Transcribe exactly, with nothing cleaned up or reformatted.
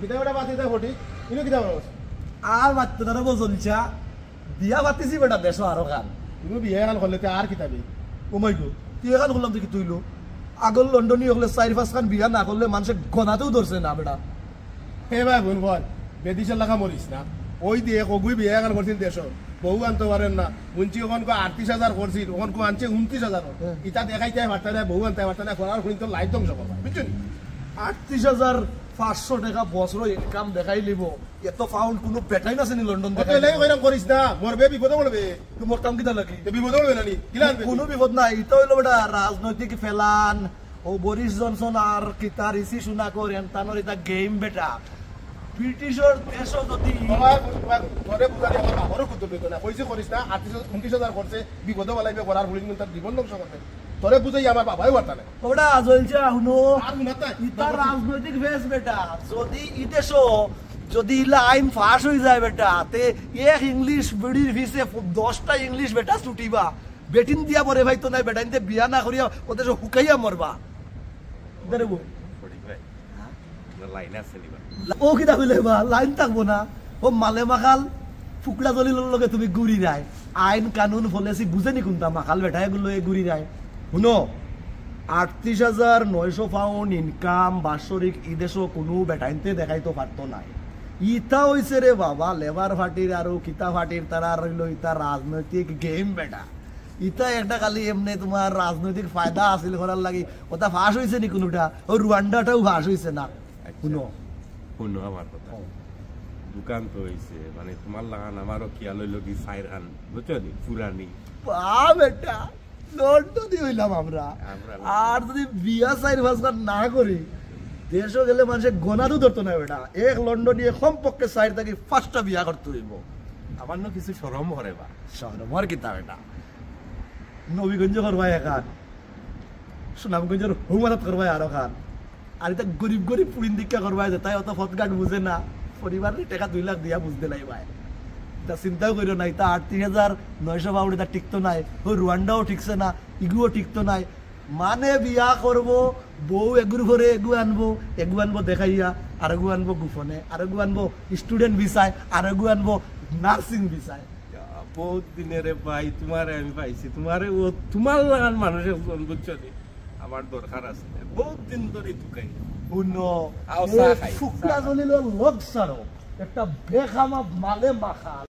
কিতা বেটা বাতি দে ফটি, ইনো কিতা করস? আর মাততে না রে বো জলসা, বিয়া পাতিছি বেটা দেশো আরো খান। তুমি বিয়া এখান করলে তে আর কিতা বে? ও মাই গো, তুই এখান করলাম তো কি তুইলো? আগর লন্ডনী হকলে চাইর পাঁচ খান বিয়া না করলে মানষে গনাতেও ধরছে না বেটা। হে ভাই বোন বল, বেদিশার লাগা মরিস না। ওই দিয়ে কগুই বিয়া এখান করছিল দেশো, বউ আনতে পারেন না। হুনছি ওখানকো আটত্রিশ হাজার করছিল, ওখানকো আনছে ঊনত্রিশ হাজার। হ্যাঁ। ইতা দেখাইতে পারতা না, বউ আনতে পারতা না, করার হুনি তো লাইফ ধ্বংস করবা, বুঝছো নি? আটত্রিশ হাজার পাঁচশো টাকা বছর ইনকাম দেখাই লিব। এত পাউন্ড কোনো বেটাই না চিনি লন্ডন অত দেখাই এলাই লিব। কইরাম করিস না, মরবে বিপদে পড়বে। তুই মরতাম কিতা লাগি? তো বিপদে পড়বে না নি? কিলা আনবে কোনো তুই? বিপদ নাই, ইতা হইলো বেটা রাজনৈতিক ফেলান। ও বরিস জনসন আর কিতা ঋষি সুনাকর এনতানোর ইতা গেম বেটা। ব্রিটিশর দেশও যদি বাবা, বাবা, তোরে বুঝানি আমার বাবারও কুদ্দুর লইতো না। কইছে করিস না, আটত্রিশ, ঊনত্রিশ হাজার করছে, বিপদে বালাইবে করার হুনি কিন্তু তার জীবন ধ্বংস করবে। তোরে বুঝাই আমার বাবাই পারতা না। ওটা জলসা হুনো। আর হুনাত নাই। ইতা রাজনৈতিক ফেস বেটা। যদি ই দেশো যদি ইলা আইন পাস হই যায় বেটা, তে এক ইংলিশ বিড়ির পিছে দশটা ইংলিশ বেটা ছুটিবা। বেটিন দিয়া পরে ভাই তো নাই বেটা, ইনতে বিয়া না করিয়া ও দেশো হুকাইয়া মরবা। ইদারে বউ। ফটিক ভাই, আপনার লাইন আছে নি বা? ও কিতা কইলে বা, লাইন থাকবো না। ও মালে মাখাল, ফুকরা জলিলর লগে তুমি ঘুরি রায়। আইন কানুন পলিসি বুঝে নি কোনটা, মাখাল বেটা এগুলো এ ঘুরি রায়। হুনো, আটত্রিশ হাজার নয়শো পাউন্ড ইনকাম বাৎসরিক ই দেশো কোনো বেটাইনতে দেখাইতো পারতো নায়। ইতা হইছে রে বাবা, লেবার পার্টির আর কিতা পার্টির, তারা আর হইলো ইতা রাজনৈতিক গেম বেটা। ইতা একটা খালি এমনে তোমার রাজনৈতিক ফায়দা হাসিল করার লাগি। ওটা পাস হইছে নি কোনোটা? ও রুয়ান্ডাটাও পাস হইছে না। আচ্ছা। হুনো। হুনো আমার কথা। ও। দোকান তো হইছে, মানে তোমার লাগান আমারও খেয়াল হইলো কি সাইর খান, বুঝছো নি? পুরানি। বা বেটা, লন্ডনি হইলাম আমরা। আমরা আর যদি বিয়া চাইর পাঁচ বার না করি, দেশো গেলে মানষে গনাতও ধরতো না বেটা। এক লন্ডনিয়ে কমপক্ষে চাইর থাকি পাঁচটা বিয়া করতে হইব। আমার না কিছু শরম করে বা। শরম আর কিতা বেটা? নবীগঞ্জ করবায় এখান, সুনামগঞ্জর হৌমারাত করবায় আরো খান। আর ইতা গরিব গরিব পুড়িন দীক্ষা করবায় যে তাই অত পথঘাট বুঝে না, পরিবারে টেকা দুই লাখ দিয়া বুঝতে নাই ভাই। তা চিন্তাও করিও না, ইতা আটত্রিশ হাজার নয়শো পাউন্ড ইতা টিকতো নাই, ও রুয়ান্ডাও টিকছে না, ইগুও টিকতো নাই। মানে বিয়া করবো, বউ এগুর ঘরে এগু আনবো, এগু আনবো দেখাইয়া, আর এগু আনবো গোপনে, আর এগু আনবো স্টুডেন্ট ভিসায়, আর এগু আনবো নার্সিং ভিসায়। বহুত দিনে রে ভাই, তোমারে আমি পাইছি, তোমারে ও তোমার লাগান মানুষ একজন, বুঝছো নি? আমার দরকার আছে, বহুত দিন ধরে তুকাই। হুনো, আও, এই চা খাই, ফুকরা চা খাই। জলিলর লগ ছাড়ো, একটা বেখামা মালে মাখা।